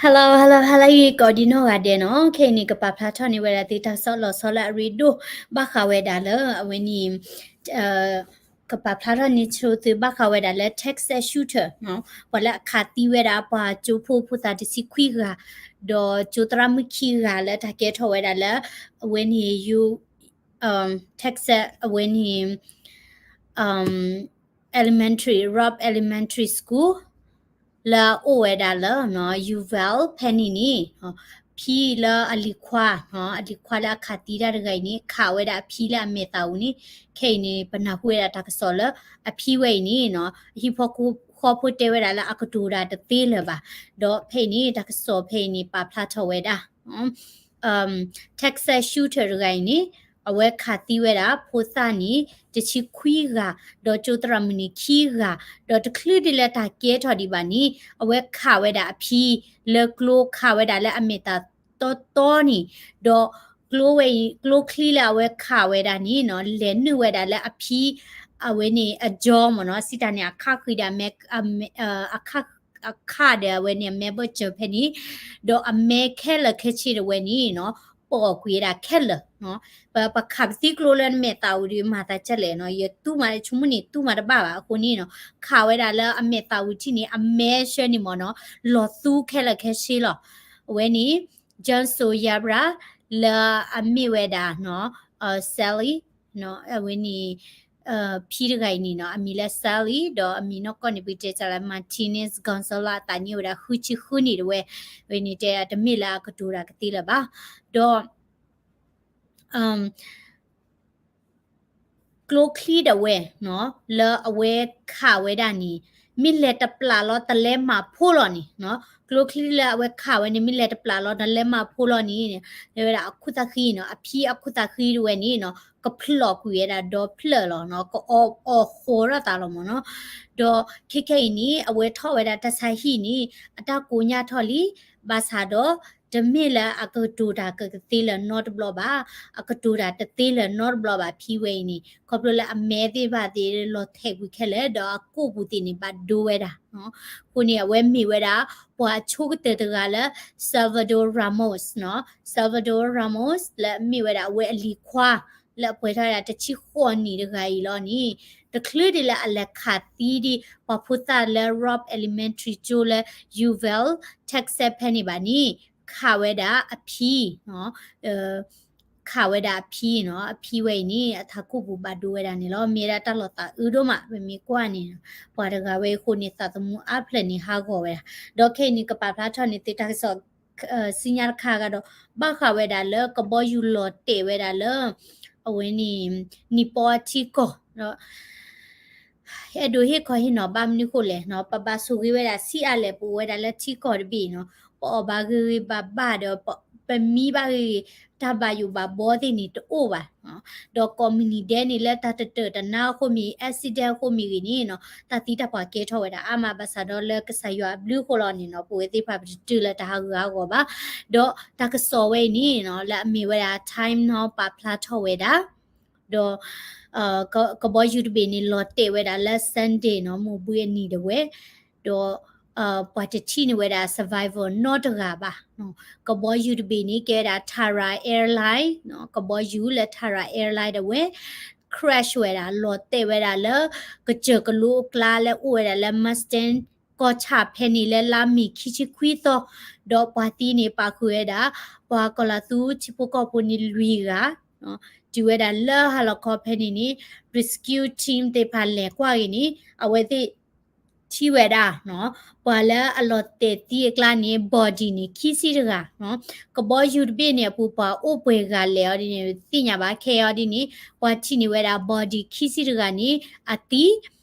Hello, hello, hello, ကိးဒံနီၢ်ဂၤဒဲးနီၤ. ခဲအံၤန့ၣ် ကပာ်ဖျါထီၣ်န့ၢ်ဝဲဒၣ်သုတၢ်ကစီၣ်လီၤဆီလၢအရ့ဒိၣ် ဘၣ်ဃးဝဲဒၣ်လၢအဝဲန့ၣ် ကပာ်ဖျါထီၣ်န့ၢ်ဆိသုဘၣ်ဃးဝဲဒၣ်လၢ Texas shooter နီၤ, ပှၤလၢအခးသံဝဲဒၣ်ပှၤကၠိဖိဖိသၣ်တဆံခွံဂၤ, ဒီးကၠိသရၣ်မုၣ်ခံဂၤလၢတၢ်ကဲထီၣ်ဝဲဒၣ်လၢ အဝဲန့ၣ် Texas အဝဲန့ၣ် Elementary, Robb Elementary School လၢအအိၣ်ဝဲဒၣ်လၢ Uvalde ဖဲန့ၣ်န့ၣ် ဖံလၢအလံၤခွါ, အလံၤခွါလၢအခးသံတၢ်တဂၤအံၤန့ၣ် ခးဝဲဒၣ်အဖံလၢအမဲာ်သးအူန့ၣ်, ခဲအံၤန့ၣ် ပနၢ်ဟူဝဲဒၣ်တၢ်ကစီၣ်လၢအဖံဝဲအံၤန့ၣ်နီၤ, အဟံၣ်ဖိဃီဖိတဲဝဲဒၣ်လၢအကတိၤတၢ်တသ့လၢၤဘၣ်. ဒီးဖဲအံၤန့ၣ် တၢ်ကစီၣ်ဖဲအံၤန့ၣ် ပာ်ဖျါထီၣ်ဝဲဒၣ် Texas shooter တဂၤအံၤန့ၣ် အဝဲခးသံဝဲဒၣ်ဖိသၣ်န့ၣ် တဆံခွံဂၤ, ဒီးကၠိသရၣ်မုၣ်န့ၣ်ခံဂၤ, ဒီးတချုးဒ်လၢတၢ်ကဲထီၣ်ဒံးဘၣ်န့ၣ် အဝဲခးဝဲဒၣ်အဖံ လၢကျိခးဝဲဒၣ်လၢအမဲာ်သးတီတီန့ၣ်, ဒီးကျိဝဲအံၤ ကျိချံလၢအဝဲခးဝဲဒၣ်န့ၣ်နီၤ လဲၤနုာ်ဝဲဒၣ်လၢအဖံ အဝဲန့ၣ်အကၠီမ့ၢ်နီၤ, စံးတၢ်န့ၣ် အခးဃံဒီးအမဲ အခးဒီးအဝဲန့ၣ် အမဲဘၢၣ်စၢၤဖဲန့ၣ်, ဒီးအမဲခဲလၢာ်ခဲဆ့ဒၣ်ဝဲန့ၣ်နီၤ ပိာ်ကွံာ်ဝဲဒၣ်ခဲလၢာ်. ပ ပခးပသံကျိလၢနမဲာ်သးအူဒီး မၤသးကဲလဲၣ်နီၤ, ယတူၢ်မးဆိကမိၣ်န့ၣ် တူၢ်မးတဘၣ်ဘၣ်အဃိန့ၣ်နီၤ, ခးဝဲဒၣ်လၢအမဲာ်သးအူထံၣ်န့ၣ် အမဲဆှၢန့ၣ်မ့ၢ်နီၤ လီၤသူခဲလၢာ်ခဲဆ့လီၤ. အဝဲန့ၣ် John Soyabra လၢအမ့ၢ်ဝဲဒၣ်နီၤ Sally အဝဲန့ၣ် ဖံတဂၤအံၤန့ၣ်နီၤ အမံၤလၢ Sally ဒီးအမံၤနီၢ်ကီၢ်န့ၣ် ပကတဲစၢ်လၢ Martinez Gonzalez အသးနံၣ်အိၣ်ဝဲဒၣ်ဃုဆံဃုနံၣ်တဝဲ, ဝဲန့ၣ်တဲတမ့ၢ်လၢအကတိၤတၢ်ကသ့လၢၤဘၣ်. ဒီး ကျိချံဒၣ်ဝဲနီၤ လၢအဝဲခးဝဲဒၣ်န့ၣ် မ့ၢ်လဲၤတပျးလီၤတလဲမၤဖိလီၤန့ၣ်နီၤ, ကျိချံလၢအဝဲခးဝဲန့ၣ် မ့ၢ်လဲၤတပျးလီၤတလဲမၤဖိလီၤန့ၣ် တဲဝဲဒၣ်အခိၣ်သးဃံနီၤ, အဖံအခိၣ်သးဃံဒၣ်ဝဲန့ၣ်နီၤ ကဖျိးကွံာ်ဝဲဒၣ်ဒီဖျၢၣ်လီၤနီၤ, ကအီၣ်အီၣ်ဃီထီၣ်သးလီၤမ့ၢ်နီၤ. ဒီးခဲခဲအံၤန့ၣ် အဝဲထီၣ်ဝဲဒၣ်တၢ်ဆါဟံၣ်န့ၣ် အတၢ်ကိးညါထီၣ်လံ, ဘၣ်ဆၣ်ဒီး တမ့ၢ်လၢအကတိၤတၢ်ကကသ့လၢၤနီတဘျီဘၣ်, အကတိၤတၢ်တသ့လၢၤနီတဘျီဘၣ် ဖံဝဲအံၤန့ၣ် ခီဖျိလၢအမဲသ့ၣ်တဖၣ်သ့ၣ်လီၤထဲးကွံာ်ခဲလၢာ် ဒီးအကိာ်ပူၤသ့ၣ်န့ၣ် ဘၣ်ဒိဝဲဒၣ်. အဃိန့ၣ် အဝဲမ့ၢ်ဝဲဒၣ် ပှၤအဆိကတၢၢ်တဂၤလၢ Salvador Ramos နီၤ, Salvador Ramos လၢအမ့ၢ်ဝဲဒၣ်အဝဲအလံၤခွါ လၢအပှဲၤထီၣ်ဝဲဒၣ်တဆံဃိးနံၣ်တဂၤအံၤလီၤန့ၣ်, တချုးဒ်လၢအလဲၤခးသံဒံး ပှၤဖိသၣ်လၢ Robb Elementary ကၠိလၢ Uvalde, Texas ဖဲန့ၣ်ဘၣ်န့ၣ် ခးဝဲဒၣ်အဖံ ခးဝဲဒၣ်အဖံနီၤ, အဖံဝဲအံၤန့ၣ် အထးခိၣ်ပူၤဘၣ်ဒိဝဲဒၣ်န့ၣ်လီၤ. မ့ၢ်ဝဲဒၣ်တၢ်လီၤသးအုးဒိၣ်မး ပမ့ၢ်ကွၢ်န့ၣ်, ပှၤတဂၤဝဲအံၤအဃိန့ၣ် သးသမူအါဖျၢၣ်န့ၣ်ဟးဂီၤဝဲဒၣ်. ဒီးခဲအံၤန့ၣ် ကပာ်ဖျါထီၣ်န့ၢ်သုတၢ်ကစီၣ် စံညါတခါဂၤဒီး ဘၣ်ဃးဝဲဒၣ်လၢကဘီယူၤလီၤတဲာ်ဝဲဒၣ်လၢ အဝဲန့ၣ် နံၣ်ပီအထံကီၢ်ဒီး အဲၣ်ဒိးဟ့ၣ်ခီဟ့ၣ်နီၤဘၣ်မနုၤဃိလဲၣ်နီၤ, ပဘၣ်ဆိၣ်ဂ့ၤဝဲဒၣ်ဆံးအါလဲၣ် ပအိၣ်ဝဲဒၣ်လၢထံကီၢ်တဘ့ၣ်နီၤ, ပအီၣ်ဘၣ်ဂ့ၤဂ့ၤဘၣ်ဘၣ်ဒီး ပမံဘၣ်ဂ့ၤဂ့ၤ တၢ်ဘၣ်ယိၣ်ဘၣ်ဘီသ့ၣ်န့ၣ်တအိၣ်ဘၣ်. ဒီးကိးမုၢ်နံၤဒဲးန့ၣ် လၢတၢ်တတၢၢ်တနါအဃိမ့ၢ်ဂ့ၤ accident အဃိမ့ၢ်ဂ့ၤန့ၣ်နီၤ, တၢ်သံတၢ်ပှၢ်ကဲထီၣ်ဝဲဒၣ်အါမး ဘၣ်ဆၣ်ဒီးလၢကစၢ်ယွၤအဘျုးအဃိလီၤန့ၣ်နီၤ, ပဝဲသ့ၣ်တဖၣ်ပတတုၤလၢတၢ်ဟးဂူာ်ဟးဂီၤဘၣ်. ဒီးတၢ်ကစီၣ်ဝဲအံၤန့ၣ်နီၤ လၢအမ့ၢ်ဝဲဒၣ် Time နီၤ ပာ်ဖျါထီၣ်ဝဲဒၣ် ဒီး ကဘီယူၤတဘ့ၣ်န့ၣ် လီၤတဲာ်ဝဲဒၣ်လၢ Sunday နီၤ မိၢ်ဘှံးအနံၤဒၣ်ဝဲ, ဒီး ပှၤတထံၣ်န့ၢ်ဝဲဒၣ် survivor နီတဂၤဘၣ်. ကဘီယူၤတဘ့ၣ်န့ၣ် ကဲဝဲဒၣ် Tara Airline နီၤ, ကဘီယူၤလၢ Tara Airline ဒၣ်ဝဲ crash ဝဲဒၣ် လီၤတဲာ်ဝဲဒၣ်လၢ ကစၢၢ်ကလိအကျါလၢအိၣ်ဝဲဒၣ်လၢ Mustang ကီၢ်ဆၣ်ဖဲန့ၣ်လၢလါမ့ၤခံဆံခွံသီ, ဒီးပှၤသံန့ၣ်ပာ်ဃုာ်ဝဲဒၣ် ပှၤကီၤလၤသူထံဖိကီၢ်ဖိန့ၣ်လွံၢ်ဂၤ, တုၤဝဲဒၣ်လၢဟါလီၤခီဖဲန့ၣ်န့ၣ် rescue team သ့ၣ်တဖၣ်လဲၤကွၢ်ဂ့ၤန့ၣ် အဝဲသ့ၣ်ထံၣ်ဝဲဒၣ် ပှၤလၢအလီၤတဲာ်သံအကျါန့ၣ် body န့ၣ် ခံဆံတဂၤ, ကဘီယူၤတဘ့ၣ်န့ၣ်အပူၤပှၤအိၣ်ပှဲၤဂၤလဲၣ်အီၤဒ်န့ၣ် သ့ၣ်ညါဘၣ်ခဲအံၤအီၤဒ်န့ၣ် ပှၤထံၣ်န့ၢ်ဝဲဒၣ် body ခံဆံတဂၤန့ၣ် အသံ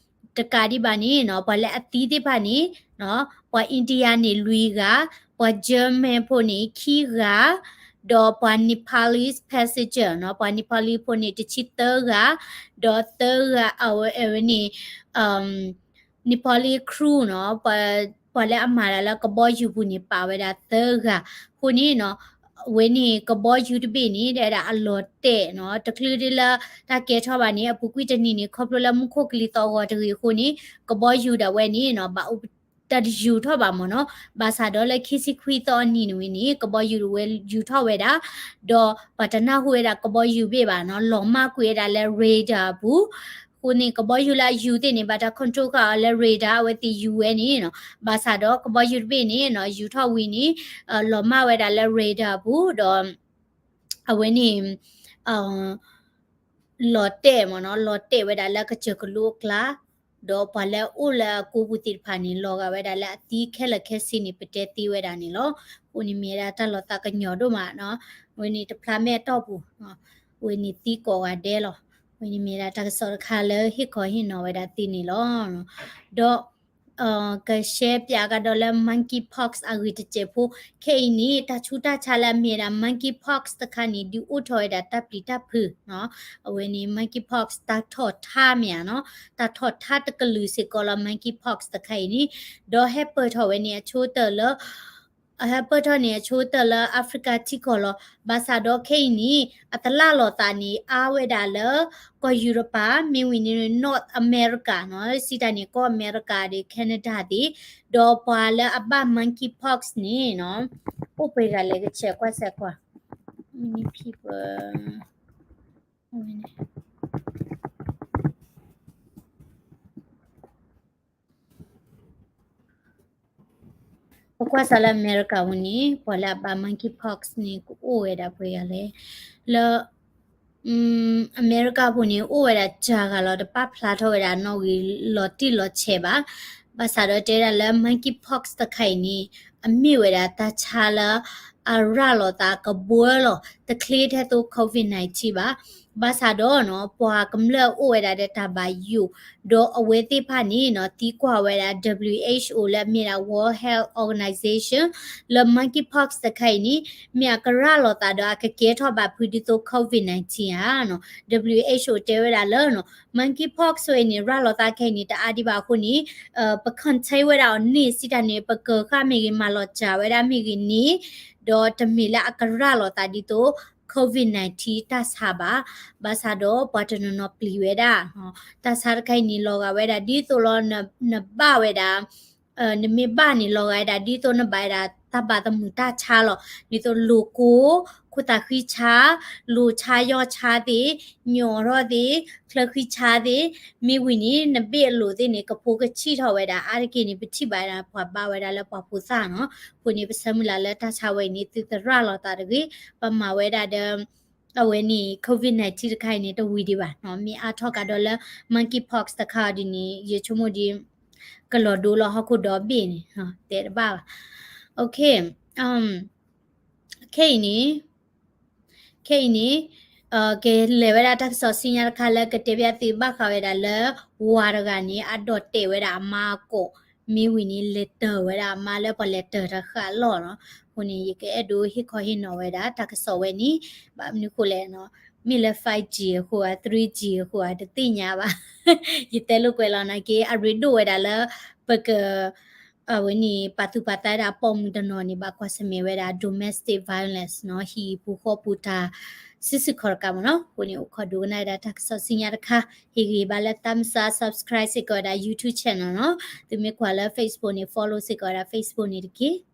တကးဒံးဘၣ်န့ၣ်နီၤ ပှၤလၢအသံသ့ၣ်တဖၣ်န့ၣ် ပှၤ India န့ၣ်လွံၢ်ဂၤ, ပှၤ German ဖိန့ၣ်ခံဂၤ, ဒီးပှၤ Nepalese passenger နီၤ ပှၤ Nepalese ဖိန့ၣ်တဆံသၢဂၤ, ဒီးသၢဂၤ အဝဲအဝဲန့ၣ် Nepalese crew နီၤ ပှၤလၢအမၤတၢ်လၢကဘီယူၤပူၤန့ၣ် ပာ်ဝဲဒၣ်သၢဂၤ, အဃိန့ၣ်နီၤ အဝဲန့ၣ်ကဘီယူၤတဘ့ၣ်န့ၣ် တဲဝဲဒၣ်အလီၤတဲာ်နီၤ တချုးဒ်လၢတၢ်ကဲထီၣ်ဘၣ်န့ၣ် အပူၤကွံာ်တနံၤန့ၣ် ခီဖျိလၢမူခိၣ်ကလံၤသီၣ်ဂီၤတဂ့ၤအဃိန့ၣ် ကဘီယူၤဒၣ်ဝဲန့ၣ်နီၤ ဘၣ်အိၣ် တၢ်တယူၤထီၣ်ဘၣ်မ့ၢ်နီၤ, ဘၣ်ဆၣ်ဒီးလၢခံဆံခွံသီအနံၤန့ၣ်ဝဲန့ၣ် ကဘီယူၤဝဲယူၤထီၣ်ဝဲဒၣ်, ဒီးပှၤတနၢ်ဟူဝဲဒၣ်ကဘီယူၤဘ့ၣ်ဘၣ်နီၤ, လီၤမၢ်ကွံာ်ဝဲဒၣ်လၢ radar အပူၤ, အဃိန့ၣ် ကဘီယူၤလၢအယူၤသ့ၣ်န့ၣ် ဘၣ်တၢ် control ဃာ်အီၤလၢ radar အဝဲသ့ၣ်ယူၤဝဲန့ၣ်နီၤ, ဘၣ်ဆၣ်ဒီးကဘီယူၤတဘ့ၣ်န့ၣ်နီၤ ယူၤထီၣ်ဝံၤန့ၣ် လီၤမၢ်ဝဲဒၣ်လၢ radar အပူၤ, ဒီး အဝဲန့ၣ် လီၤတဲာ်မ့ၢ်နီၤ, လီၤတဲာ်ဝဲဒၣ်လၢကစၢၢ်ကလိအကျါ, ဒီးပှၤလၢအအိၣ်လၢအကိးပူၤသ့ၣ်တဖၣ်န့ၣ် လီၤဂာ်ဝဲဒၣ်လၢအသံခဲလၢာ်ခဲဆ့န့ၣ် ပတဲသ့ဝဲဒၣ်န့ၣ်လီၤ. အဃိန့ၣ်မ့ၢ်ဝဲဒၣ်တၢ်လီၤသးကညီၤဒိၣ်မးနီၤ, အဝဲန့ၣ်တဖျါမဲာ်အတီၢ်ပူၤ, အဝဲန့ၣ်သံကိးဂၤဒဲးလီၤ. အဝဲန့ၣ်မ့ၢ်ဝဲဒၣ်တၢ်ကစီၣ်တခါလၢဟ့ၣ်ခီဟ့ၣ်နီၤဝဲဒၣ်သ့န့ၣ်လီၤ. ဒီး ကရှဲပၠးကဒီးလၢ monkeypox အဂ့ၢ်တစဲးဖိ, ခဲအံၤန့ၣ် တၢ်ဆူးတၢ်ဆါလၢအမ့ၢ်ဝဲဒၣ် monkeypox တခါန့ၣ် ဒုးအိၣ်ထီၣ်ဝဲဒၣ်တၢ်ပျံၤတၢ်ဖုးနီၤ, အဝဲန့ၣ် monkeypox တၢ်ထီၣ်ထါမ့ၢ်ဧါနီၤ, တၢ်ထီၣ်ထါတကလုာ်စ့ၢ်ကီးလီၤ monkeypox တခါအံၤန့ၣ်, ဒီးဟဲပၢၢ်ထီၣ်ဝဲန့ၣ်အဆိကတၢၢ်လၢ အဟဲပၢၢ်ထီၣ်န့ၣ်အဆိကတၢၢ်လၢ Africa ထံကီၢ်လီၤ. ဘၣ်ဆၣ်ဒီးခဲအံၤန့ၣ် အတရၤလီၤသးန့ၣ် အါဝဲဒၣ်လၢ ကီၢ်ယူရပၤ မ့ၢ်ဝံၤန့ၣ် North America နီၤ, စံးတၢ်န့ၣ် ကီၢ်အမဲရကၤဒီး Canada သ့ၣ်, ဒီးပှၤလၢအဘၣ် monkeypox န့ၣ်နီၤ, အိၣ်ပှဲၤဂၤလဲၣ်ကဆဲးကွၢ်စဲးကွၢ်, many people ပကွၢ်စးလၢအမဲရကၤပူၤန့ၣ် ပှၤလၢအဘၣ် monkeypox န့ၣ် ကအိၣ်ဝဲဒၣ်ပှဲၤဂၤလဲၣ်. လၢ အမဲရကၤပူၤန့ၣ် အိၣ်ဝဲဒၣ်စှၤဂၤလီၤ, တပာ်ဖျါထီၣ်ဝဲဒၣ်နီၣ်ဂံၢ်လီၤတံၢ်လီၤဆဲးဘၣ်. ဘၣ်ဆၣ်ဒီးတဲဒၣ်လၢ monkeypox တခါအံၤန့ၣ် အမ့ၢ်ဝဲဒၣ်တၢ်ဆါလၢ အရၤလီၤသးကဘှၢလီၤ, တချ့ထဲသိး COVID nineteen ဘၣ်. ဘၣ်ဆၣ်ဒီးနီၤ ပှၤကမျၢၢ်အိၣ်ဝဲဒၣ်ဒီးတၢ်ဘၣ်ယိၣ်, ဒီးအဝဲသ့ၣ်တဖၣ်န့ၣ်နီၤ သံကွၢ်ဝဲဒၣ် WHO လၢအမ့ၢ်ဒၣ် World Health Organization လၢ monkeypox တခါအံၤန့ၣ် မ့ၢ်အကရၤလီၤသးဒီးအကကဲထီၣ်ဘၣ်ဖုဒ်သိး COVID nineteen ဧါနီၤ. WHO တဲဝဲဒၣ်လၢနီၤ monkeypox ဝဲန့ၣ် ရၤလီၤသးခဲအံၤန့ၣ် တအါဒံးဘၣ်အဃိန့ၣ် ပ contain ဝဲဒၣ်အီၤန့ၣ် စံးတၢ်န့ၣ် ပကၢၤဃာ်မ့ၢ်ဂ့ၤ မၤလီၤစှၤဝဲဒၣ်မ့ၢ်ဂ့ၤန့ၣ် ဒီးတမ့ၢ်လၢအကရၤလီၤသးဒ်သိး COVID nineteen တၢ်ဆါဘၣ်. ဘၣ်ဆၣ်ဒီးပှၤတနီၤနီၤပျံၤဝဲဒၣ် တၢ်ဆါတခါအံၤန့ၣ် လီၤဂာ်ဝဲဒၣ်ဒ်သိးလီၤ နဘၣ်ဝဲဒၣ် နမ့ၢ်ဘၣ်န့ၣ် လီၤဂာ်ဝဲဒၣ်ဒ်သိးနဘၣ်ဝဲဒၣ်တၢ်ဘၣ်သမုာ်တၢ်ဆါလီၤ. ဒ်သိးလိၤကိ ခိၣ်သးဃံဆါ, လိၤဆါယီၢ်ဆါသ့ၣ်, ညီၣ်ထီၣ်သ့ၣ်, ချၢဃံဆါသ့ၣ်, မ့ၢ်ဝံၤန့ၣ် နဘ့ၣ်အလိၤသ့ၣ်န့ၣ် ကဖိကဆံၣ်ထီၣ်ဝဲဒၣ် အါတက့ၢ်န့ၣ် ပထံၣ်ဘၣ်ဝဲဒၣ်ပှၤဘၣ်ဝဲဒၣ်လၢပှၤဖိသၣ်နီၤ. အဃိန့ၣ် ပဆၢမုၢ်လၢ်လၢတၢ်ဆါဝဲအံၤန့ၣ် သုတရၤလီၤသးတဂ့ၤ, ပမၤဝဲဒၣ်ဒီး အဝဲန့ၣ် COVID nineteen တခါအံၤန့ၣ် တဝံၤဒံးဘၣ်နီၤ. မ့ၢ်အါထီၣ်ကဒီးလၢ monkeypox တခါအံၤဒ်န့ၣ် ယဆိကမိၣ်ဒ် ကလီၤဒိလီၤဟီၣ်ခိၣ်ဒီဘ့ၣ်န့ၣ် တဲတဘၣ်ဘၣ်. ခဲအံၤန့ၣ် ခဲအံၤန့ၣ် ကလဲၤဝဲဒၣ်တၢ်ကစီၣ်ဆူညါတခါလၢကတဲဘၣ်သုဘၣ်ဃးဝဲဒၣ်လၢ ဝၤတဂၤန့ၣ် အဒိးတဲာ်ဝဲဒၣ်အမါအကိာ်, မ့ၢ်ဝံၤန့ၣ် လဲၤတၢၤဝဲဒၣ်အမါလၢပှၤလဲၤတၢၤတၢ်ဃာ်အလီၢ်နီၤ. အဃိန့ၣ် ယကအဲၣ်ဒိးဟ့ၣ်ခီဟ့ၣ်နီၤဝဲဒၣ်တၢ်ကစီၣ်ဝဲန့ၣ်, ဘၣ်မနုၤဃိလဲၣ်နီၤ, မ့ၢ်လၢ five G အဃိဧါ three G အဃိဧါ တသ့ၣ်ညါဘၣ်. ယတဲလိာ်ကွဲးလီၤနာ်က့ အရ့ဒိၣ်ဝဲဒၣ်လၢ ပက အဝဲန့ၣ် ပာ်သူၣ်ပာ်သးဝဲဒၣ်ပိာ်မုၣ်တနီၤန့ၣ် ဘၣ်ကွၢ်ဆၢၣ်မဲာ်ဝဲဒၣ် domestic violence နီၤ, ဟံၣ်ပူၤဃီပူၤတၢ် စုစုခီတကးမ့ၢ်နီၤ. အဃိန့ၣ် အိၣ်ခိးဒိကနၣ်ဝဲဒၣ်တၢ်ကစီၣ်ဆူညါတခါ, ဟ့ၣ်ဂံၢ်ဘါလၢ thumbs up, subscribe စ့ၢ်ကီးဝဲဒၣ် YouTube channel နီၤ. သုမ့ၢ်ကွၢ်လၢ Facebook န့ၣ် follow စ့ၢ်ကီးဝဲဒၣ် Facebook န့ၣ်တက့ၢ်.